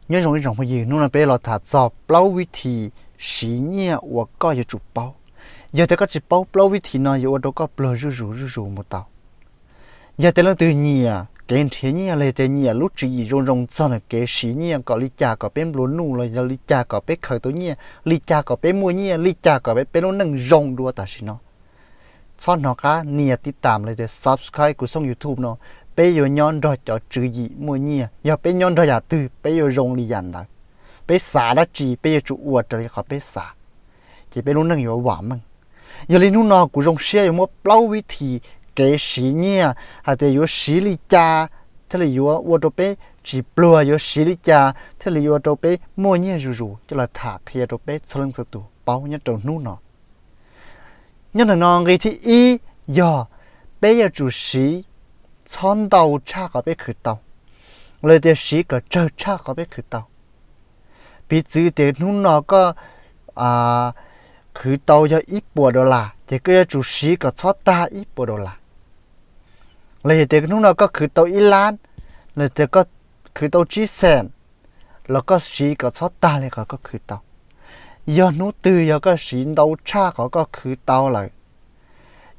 Nyob zoo ib tsoom phooj ywg, hnub no peb los tham txog plaub vib thim siv nyiaj uas koj yuav tsum paub. Yog tias koj tsis paub plaub vib thim no yuav ua rau koj pluag zuj zus zuj zus mus tau. Yog tias leej twg nyiam kev nrhiav nyiaj los yog tias nyiam lub tswv yim zoo zoo txog nws kev siv nyiaj kom li cas kom peb nplua nuj los yog li cas kom peb khaws tau nyiaj, li cas kom peb muaj nyiaj, li cas kom peb lub neej zoo dua tam sim no, txhob hnov qab nias tib tam los tias subscribe kuv xoo YouTube no. Peb yuav nyob nrog cov tswv yim muaj nyiaj, yog peb nyob nrog yam twg peb yuav zoo li yam ntawd. Peb xav dab tsi peb yuav tsum ua raws li qhov peb xav, ces peb lub neej yuav vam meej. Yog li hnub no kuv zoo siab yuav muab plaub vib thim kev siv nyiaj hais tias yuav siv li cas thiaj li yuav ua rau peb tsis pluag, yuav siv li cas thiaj li yuav ua rau peb muaj nyiaj zuj zus coj los tham qhia rau peb txhua leej txhua tus paub nyob rau hnub no. Nyob ntawm no nqi thib ib yog peb yuav tsum siv txhob ntau tshaj qhov peb khwv tau, los tias siv kom tsawg tshaj qhov peb khwv tau. Piv txwv tias hnub no koj khwv tau yog ib puas dollar ces koj yuav tsum siv kom txhob tag ib puas dollar. Los yog tias hnub no koj khwv tau ib lab, los tias koj khwv tau tsib xees, los koj siv kom txhob tag li qhov koj khwv tau. Yog hnub twg yog koj siv ntau tshaj qhov koj khwv tau lawm,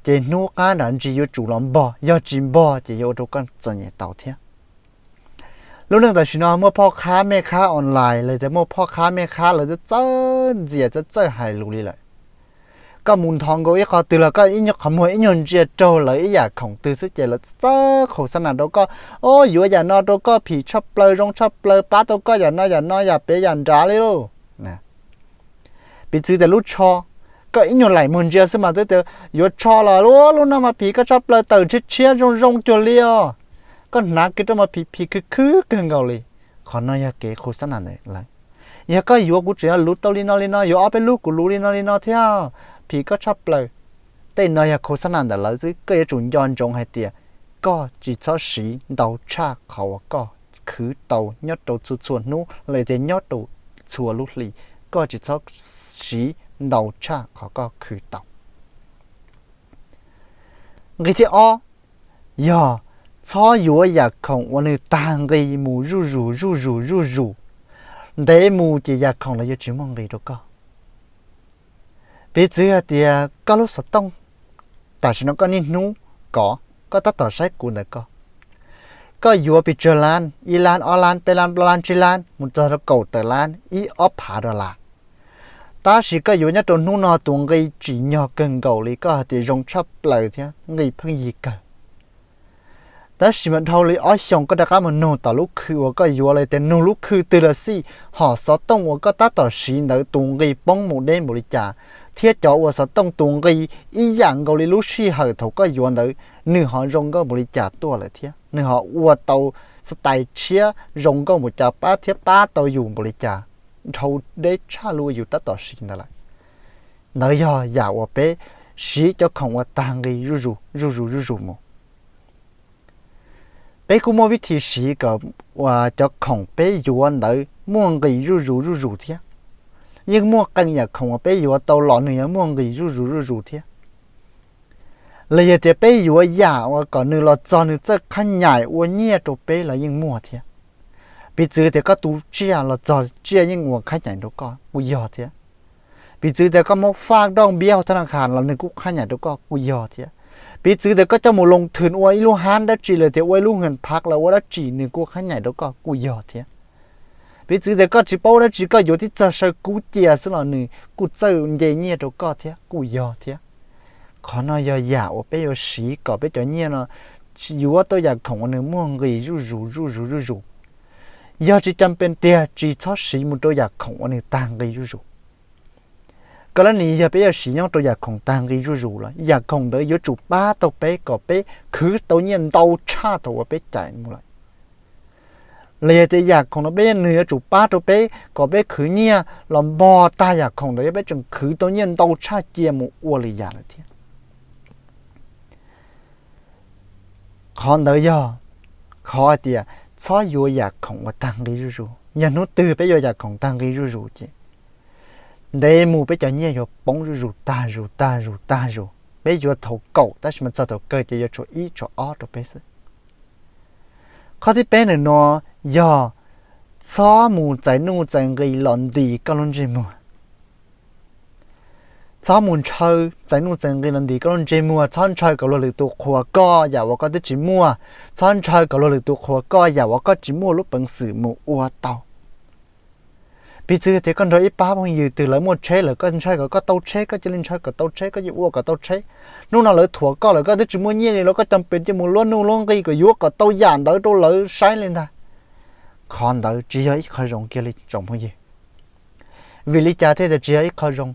ces hnub qab nram ntsis yuav tsum los npog, yog tsis npog ces yuav ua rau koj txom nyem tau thiab. Lub neej tam sim no muaj phoj khab mej khab online los tias muaj phoj khab mej khab lawv txawj ntxias txawj txawj hais lus li lawm. Koj mus nthos nkaus ib qho twg los koj ib nyuag qhov muag ib nyuag ntsia raug lawv ib yam khoom twg xwb ces lawv txawj qhaus xab nas rau koj, o, yuav yam no rau koj phim tshaj plaws zoo tshaj plaws pab tau koj yam no yam no yam pem yam nrad li lauj. Piv txwv tias lub tsho, koj ib nyuag laim muag ntsia xwb mas twb tias yuav tsho los lub no mas phim koj tshaj plaws tawm tshiab tshiab zoo zoo cuag li os. Koj hnav kiag rau mas phim phim khwv khwv kawg nkaus li. Qhov no yog kev qhaus xab nas ntawm lawv. Yog koj yuav kuv tseem yuav luv tau li no li no, yuav ob peb lub kuv luv li no li no thiab, phim koj tshaj plaws. Tej no yog qhaus xab nas ntawm lawv xwb, koj yuav tsum nco ntsoov hais tias koj tsis txhob siv ntau tshaj qhov uas koj khwv tau nyob rau txhua txhua hnub los tias nyob rau txhua lub hli, koj tsis txhob siv ntau tshaj qhov koj khwv tau. Nqi thib ob yog txhob yuav yam khoom uas nws tag nqi mus zuj zus zuj zus zuj zus, ntev mus ces yam khoom los yuav tsis muaj nqis rau koj. Piv txwv hais tias koj lub xov tooj, tam sim no koj niaj hnub kov, koj tab tom saib kuv ntawm koj, koj yuav pes tsawg lab, ib lab ob lab peb lab plaub lab tsib lab mus txog rau kaum tawm lab ib ob phav dollar. Tab sis koj yuav nyob rau hnub no tus nqi tsim nyog kawg nkaus li, koj hais tias zoo tshaj plaws thiab nqi pheej yig kawg. Tab sis mas dhau li ob xyoos koj rov qab mus nug tom lub khw uas koj yuav los tias nug lub khw twg los xij, hom xov tooj uas koj tab tom siv ntawd tus nqi poob mus deb npaum li cas, thiab cov uas xov tooj tus nqi ib yam nkaus li lub sij hawm thaum koj yuav ntawd nws ho zoo nkauj npaum li cas tuaj lawm thiab nws ho ua tau style tshiab zoo nkauj npaum cas pab thiab pab tau yus npaum li cas dhau deb tshaj lub uas yus tab tom siv ntawd lawm. Ntawd yog yam uas peb siv cov khoom uas tag nqi zuj zus zuj zus zuj zus mus. Peb kuj muaj vib thib siv kom cov khoom peb yuav ntawd muaj nqis zuj zus zuj zus thiab. Yeej muaj qee yam khoom uas peb yuav tau los nws yuav muaj nqis zuj zus zuj zus thiab. Los yog tias peb yuav yam uas kom nws los txog nws txawj qhab nyaim ua nyiaj rau peb los yeej muaj thiab. Piv txwv tias koj tu tsiaj los txog tsiaj yeej ua qhab nyaim rau koj kuj yog thiab. Piv txwv tias koj muab faj dooj npiab hauv thab na khas los nws kuj qhab nyaim rau koj kuj yog thiab. Piv txwv tias koj coj mus loo thwm ua ib lub hab dab tsi los tias ua ib lub hwm phaj los ua dab tsi nws kuj qhab nyaim rau koj kuj yog thiab. Piv txwv tias koj tsis paub dab tsi koj yuav tib txog saw kub cia xwb los nws kuj txawj nce nyiaj rau koj thiab kuj yog thiab. Qhov no yog yam uas peb yuav siv kom peb cov nyiaj no yuav tau yam khoom uas nws muaj nqis zuj zus zuj zus zuj zus. Yog tsis cam pes tiag tsis txhob siv mus rau yam khoom uas nws tag nqi zuj zus. Koj lab nim yog peb yuav siv nyob rau yam khoom tag nqi zuj zus los yam khoom ntawd yuav tsum pab tau peb kom peb khwv tau nyiaj ntau tshaj thaum uas peb cais mus lawm. Los yog tias yam khoom no peb nws yuav tsum pab rau peb kom peb khwv nyiaj los npog tag yam khoom ntawd yog peb tseem khwv tau nyiaj ntau tshaj cia mus ua lwm yam lawm thiab. Qhov ntawd yog qhov hais tias txhob yuav yam khoom uas tag nqi zuj zus. Yog hnub twg peb yuav yam khoom tag nqi zuj zus ces ntev mus peb cov nyiaj yuav poob zuj zus tag zus tag zus tag zus. Peb yuav thaum kaum tab sis mas txog thaum kawg ces yuav tshuav ib tshuav ob rau peb xwb. Qhov thib peb ntawm no yog Txhob mus txais nuj txais nqi los ntis koj lub ntsej muag. Txhob mus ntshaw txais nuj txais nqi los ntis koj lub ntsej muag. Txhob ntshaw kom luag lwm tus qhuas koj yam uas koj twb tsis muaj. Txhob ntshaw kom luag lwm tus qhuas koj yam uas koj tsis muaj lub peev xwm mus ua tau. Piv txwv tias koj nrog ib pab phooj ywg twg lawv muaj tsheb lawm, koj ntshaw kom koj tau tsheb, koj cia li ntshaw kom tau tsheb, koj cia li ua kom tau tsheb. Hnub no lawv thuam koj lawm, koj twb tsis muaj nyiaj li los koj cam pes cia mus luab nuj luab nqi kom yuav kom tau yam ntawd rau lawv saib li ntag. Qhov ntawd tsis yog ib qho zoo kiag li tsoom phooj ywg. Vim li cas thiaj tias tsis yog ib qho zoo?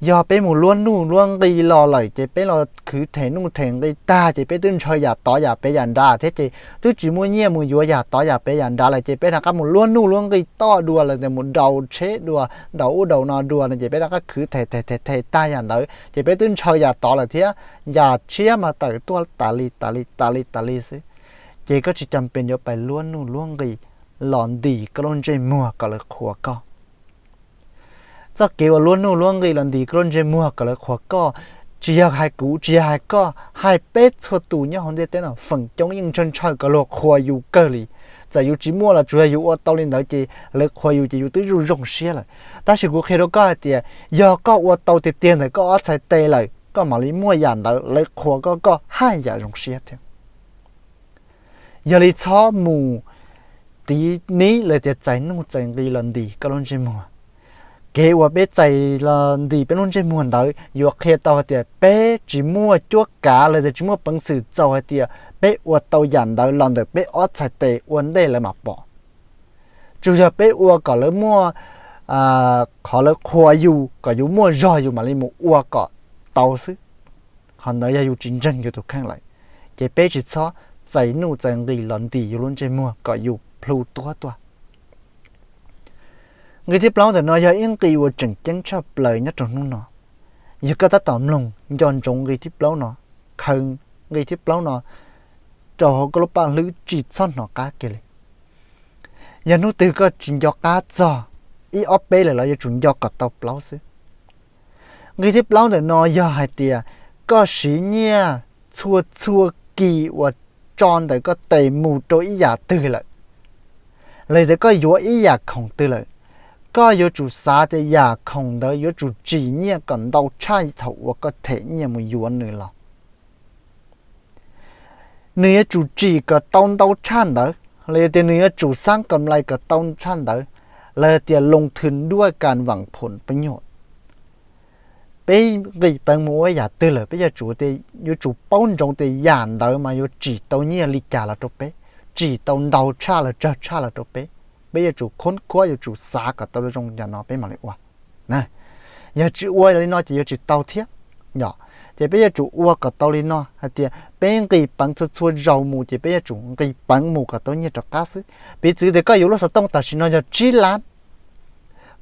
Yog peb mus luab nuj luab nqi los lawm ces peb los khwv them nuj them nqi tag ces peb twb ntshaw yam tod yam pem yam nrad thiab ces twb tsis muaj nyiaj mus yuav yam tod yam pem yam nrad lawm ces peb rov qab mus luab nuj luab nqi toj dua los mus daus tsheb dua, daus ub daus no dua no ces peb rov qab khwv them them them them tag yam ntawd ces peb twb ntshaw yam tod lawm thiab, yam tshiab mas tawm tuaj tas li tas li tas li tas li xwb. Ces koj tsis cam pes yuav pais luab nuj luab nqi los ntis koj lub ntsej muag kom lawv qhuas koj. Txoj kev uas luab nuj luab nqi los ntis koj lub ntsej muag kom lawv qhuas koj, tsis yog hais kuv, tsis yog hais koj, hais peb txhua tus nyob hauv ntiaj teb no feem coob yeej ntshaw ntshaw kom luag qhuas yus kawg li. Txawm yus tsis muaj los tsuas yog yus ua tau li ntawd ces lawv qhuas yus ces yus twb zoo zoo siab lawm. Tab sis kuv qhia rau koj hais tias yog koj ua tau tiag tiag ntawm koj ob txhais tes lawm koj mam li muaj yam ntawd lawv qhuas koj, koj haj yam zoo siab thiab. Yog li txhob mus tiv nib los tias txais nuj txais nqi los ntis koj lub ntsej muag. Kev uas peb txais los ntis peb lub ntsej muag ntawd yuav qhia tau hais tias peb tsis muaj cuab kav los tias tsis muaj peev xwm txaus hais tias peb ua tau yam ntawd los ntawm peb ob txhais tes ua ntej lawv mam pom. Tsuas yog peb ua kom lawv muaj qhov lawv qhuas yus kom yus muaj zog yus mam li mus ua kom tau xwb. Qhov ntawd yog yus tsis ntseeg yus tus kheej lawm, ces peb tsis txhob txais nuj txais nqi los ntis yus lub ntsej muag kom yus plhu tuab tuaj. Nqi thib plaub ntawm no yog ib nqi uas tseem ceeb tshaj plaws nyob rau hnub no. Yog koj tab tom mloog nco ntsoov nqi thib plaub no, khaws nqi thib plaub no rau hauv koj lub paj hlwb tsis txhob hnov qab kiag li. Yog hnub twg koj tsis nco qab txog ib ob peb lawm los yuav tsum nco kom tau plaub xwb. Nqi thib plaub ntawm no yog hais tias koj siv nyiaj txhua txhua kis uas tso ntawm koj tes mus rau ib yam twg lawm, los yog tias koj yuav ib yam khoom twg lawm, koj yuav tsum xav tias yam khoom ntawd yuav tsum tsim nyiaj kom ntau tshaj thaum uas koj them nyiaj mus yuav nws los. Nws yuav tsum tsim kom tau ntau tshaj ntawd, los yog tias nws yuav tsum xab kam lais kom tau tshaj ntawd, los yog tias loo thwm duaj kas vam phom pab nyuam. Peb nqis peev mus ua yam twg lawm peb yuav tsum paub ntsoov tias yam ntawd mas yuav tsim tau nyiaj li cas los rau peb, tsim tau ntau tshaj los tsawg tshaj los rau peb. Peb yuav tsum khoob khuab yuav tsum xav kom tau zoo yam no peb mam li ua. Yog tsis ua li no ces yuav tsis tau thiab. Ces peb yuav tsum ua kom tau li no hais tias peb nqis peev txhua txhua zaus mus ces peb yuav tsum nqis peev mus kom tau nyiaj rov qab xwb. Piv txwv tias koj yuav lub xov tooj tam sim no yog tsib lab,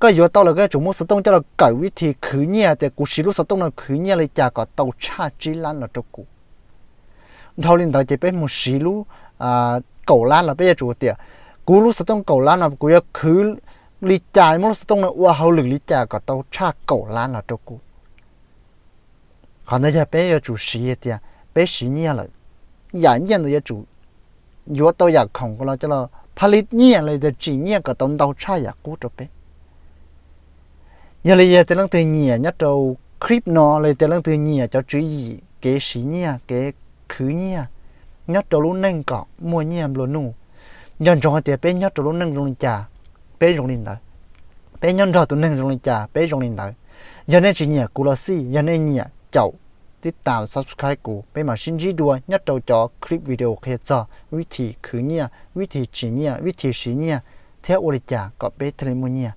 koj yuav tau lawm koj yuav tsum muab xov tooj coj los kawm vib thi khwv nyiaj tias kuv siv lub xov tooj no khwv nyiaj li cas kom tau tshaj tsib lab los rau kuv. Dhau li ntawd ces peb mus siv lub kaum lab los peb yuav tsum tias kuv lub xov tooj kaum lab no kuv yuav khwv li cas, muab lub xov tooj no ua hauj lwm li cas kom tau tshaj kaum lab los rau kuv. Qhov ntawd yog peb yuav tsum siv tias peb siv nyiaj lawm, yam nyiaj ntawd yuav tsum yuav tau yam khoom los coj los phaj li nyiaj los tias tsim nyiaj kom tau ntau tshaj yam qub rau peb. Yog li yog tias leej twg nyiam nyob rau clip no los tias leej twg nyiam cov tswv yim kev siv nyiaj kev khwv nyiaj nyob rau lub neej kom muaj nyiaj nplua nuj, nco ntsoov hais tias peb nyob rau lub neej zoo li cas, peb zoo li ntawd. Peb nyob nrog tus neeg zoo li cas peb zoo li ntawd. Yog nej tsis nyiam kuv los xij, yog nej nyiam caum tib tas subscribe kuv, peb mam sib ntsib dua nyob rau cov clip video qhia txog vib thi khwv nyiaj, vib thi tsim nyiaj, vib thi siv nyiaj thiab ua li cas kom peb thiaj li muaj nyiaj.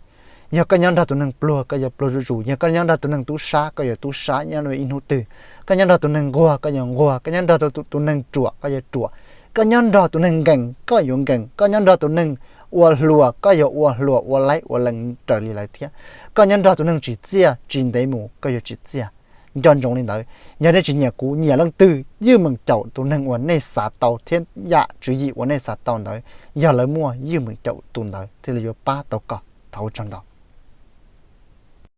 Yog koj nyob nrog tus neeg pluag koj yuav pluag zuj zus, yog koj nyob nrog tus neeg tub sab koj yuav tub sab nyob ib hnub twg, koj nyob nrog tus neeg nquag koj yuav nquag, koj nyob nrog tus neeg ruam koj yuav ruam, koj nyob nrog tus neeg nkees koj yuav nkees, koj nyob nrog tus neeg ua hluas koj yuav ua hluas ua laib ua lees raws li lawv thiab, koj nyob nrog tus neeg tsim txiaj tsis ntev mus koj yuav tsim txiaj. Nco ntsoov li ntawd, yog nej tsis nyiam kuv, nyiam leej twg, ywj meem caum tus neeg uas nej xav tau thiab yam tswv yim uas nej xav tau ntawd, yog lawv muaj ywj meem caum tus ntawd thiaj li yuav pab tau koj. Thov ua tsaug ntau.